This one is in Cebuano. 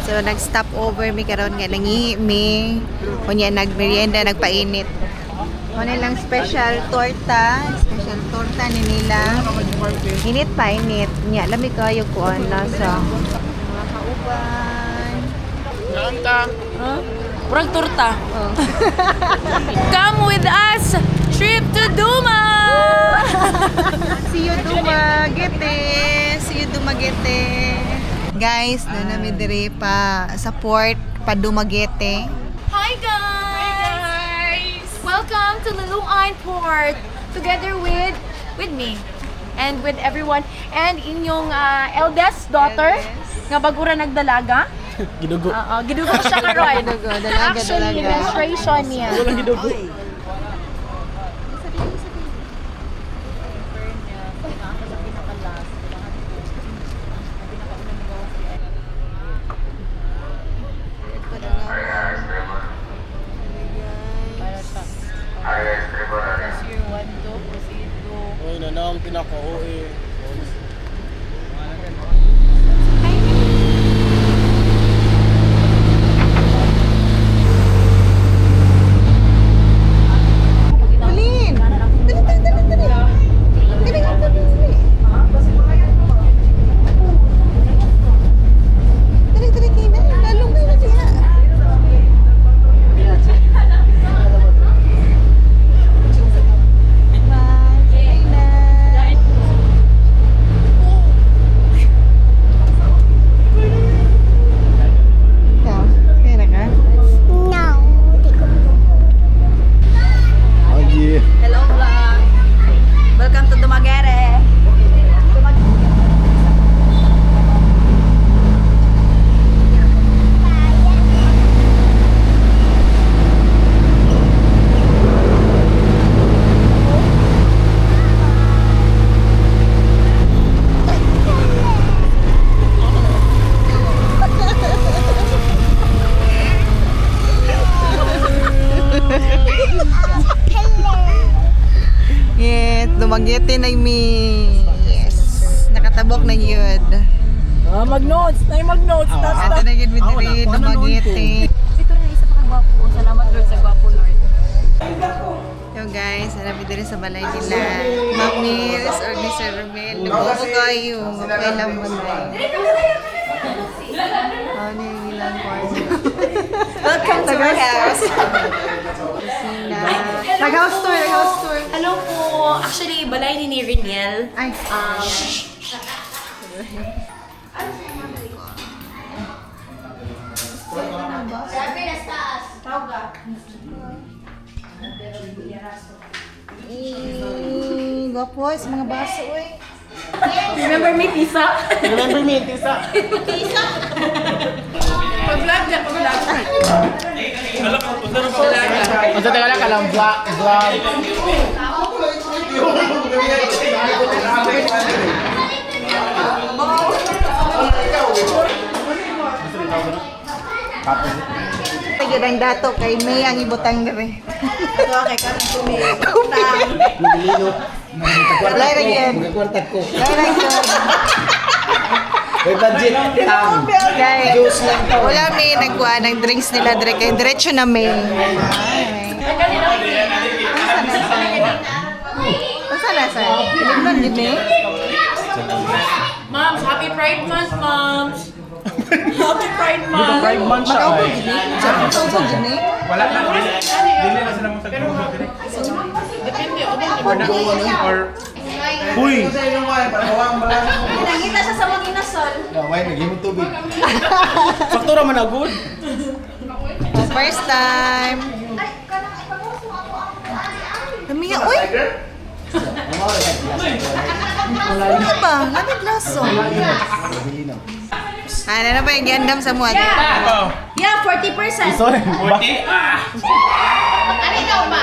So nag-stop over mi karon nga nangi mi unya nagmerienda, nagpainit. Ano lang special torta ni nila. Init pa init. Nya lami kayo kuan lasa. Mga kauban. Kanta. Huh? Murag torta. Oh. Come with us! Trip to Duma! See you Dumaguete. See you Dumaguete. Guys, na nami diri pa sa port pa Dumaguete. Hi guys! Welcome to Liloan Port together with me and with everyone and inyong eldest daughter Eldest. nga bagura nagdalaga. Gidugo. Oo, gidugo siya karon. Gidugo, dalaga, Actually, dalaga. menstruation niya. Walang gidugo. Uy, nanang pinaka-OA. Pauline! Dali, dali, dali, dali. Dali, dali, dali. Dali, dali, Tina. Lalong kayo na diha. Bye, Tina. Ikaw, kaya na ka? No, di ko. Agi. Hello vlog! Welcome to Dumaguete! Yes, Dumaguete na mi. Yes. Nakatabok na yun. Ah, mag-notes! Nay mag-notes! Ato na yun mi diri, Dumaguete. Ito na isa pa kagwapo. Salamat Lord sa gwapo Lord. Yo guys, hanapin diri sa balay nila. Ma'am Mills or ni Sir Romel. Nagbuo kayo. Okay lang mo na. Ano yung ilang kwarto? Welcome to our house! Nag-house tour, nag-house tour. Hello po! Actually, balay ni Riniel. Ay, eh, gwapo sa mga baso eh. Remember me, Tisa? Remember me, Tisa. Pag-vlog na, pag-vlog. Unsa tayo lang kalang vlog, vlog. Sige ang dato kay May ang ibutang diri. Okay, karon kumi. Wala ra yan. Magkakwarta ko. Wala ra yun. May budget ang Guys, juice lang to. wala may nagkuha ng drinks nila dire kay diretso na may. Asa na sa? Tignan gid ni. Moms, happy Pride Month, moms! Happy Pride Month! Pride month siya. Makaupo ay. gid ni. Makaupo gid ni. Wala na. Dili na sila mo sa grupo dire. Or Uy! Nangita siya sa mga inasal. Way, naging tubig. Sakto ra man na good. First time. Lamiya, uy! Ano ba? Lami glaso. Ano na ba yung gandam sa muat? Yeah, 40%. Sorry. 40. Ah! Ano daw ba?